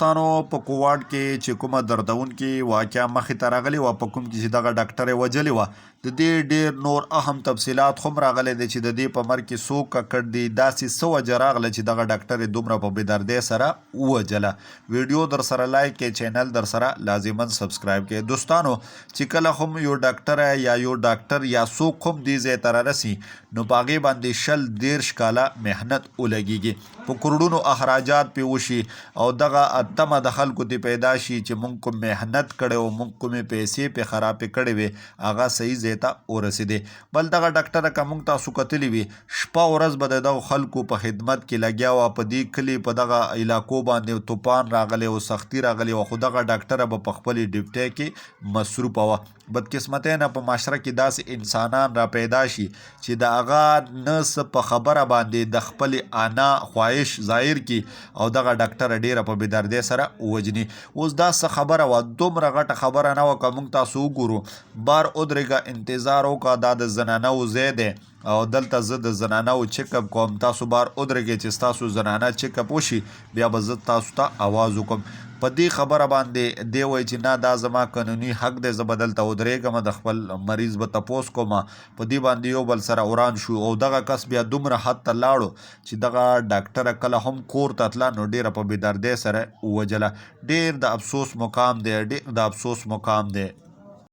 دوستانو، په کوواډ کې چې کومه دردونکې واقعه مخې ته راغلې وه، په کوم کې چې دغه ډاکټر یې وژلې وه، د دې ډېر نور اهم تفصیلات هم راغلي دي چې د دې په مرګ کې څوک ککړ دي، داسې څه وجه راغله چې دغه ډاکټر یې دومره په بې دردۍ سره ووژله. ویډیو درسره لایک کړئ، چینل درسره لازما سبسکرایب کړئ. دوستانو، چې کله هم یو ډاکټر یا یو ډاکټر یا څوک هم دې ځای ته رارسي، نو په هغې باندې 20 30 کاله محنت ولګېږي، په کروړونو اخراجات پې وشي او دغه تمه د خلکو ترې پیدا شي چې موږ کوم محنت کړی او موږ کومې پیسې پې خرابې کړې وې، هغه صحیح ځای ته ورسېدې. بل دغه ډاکټره که موږ تاسو کتلي وي، شپه ورځ به د دغو خلکو په خدمت کې لګیا وه. په دې کلي، په دغه علاقو باندې توپان راغلی او سختي راغلې وه، خو دغه ډاکټره به په خپلې ډیوټۍ کې مصروفه وه. بدقسمتۍ نه په معاشره کې داسې انسانان را پیدا شي چې د هغه نه څه په خبره باندې د خپلې انا خواهش ظاهر کی او دغه ډاکټره ډیره په بې دردۍ سره ووژني. اوس دا څه خبره وه؟ دومره غټه خبره نه وه. که موږ تاسو وګورو، بار ودرېږه، انتظار وکړه، دا د زنانه ځای دی او دلته زه د زنانه چیک اپ کوم، تاسو بار ودرېږئ، چې ستاسو زنانه چیک اپ وشي بیا به زه تاسو ته اواز وکړم. په دې خبره باندې دی وایي چې نه، دا زما قانوني حق دی، زه به دلته ودرېږم، د خپل مریض به تپوس کوم. په دې باندې یو بل سره وران شو او دغه کس بیا دومره حد ته لاړو چې دغه ډاکټره کله هم کور ته تله نو ډېره په بې دردۍ سره ووژله. ډېر د افسوس مقام دی، ډېر د افسوس مقام دی.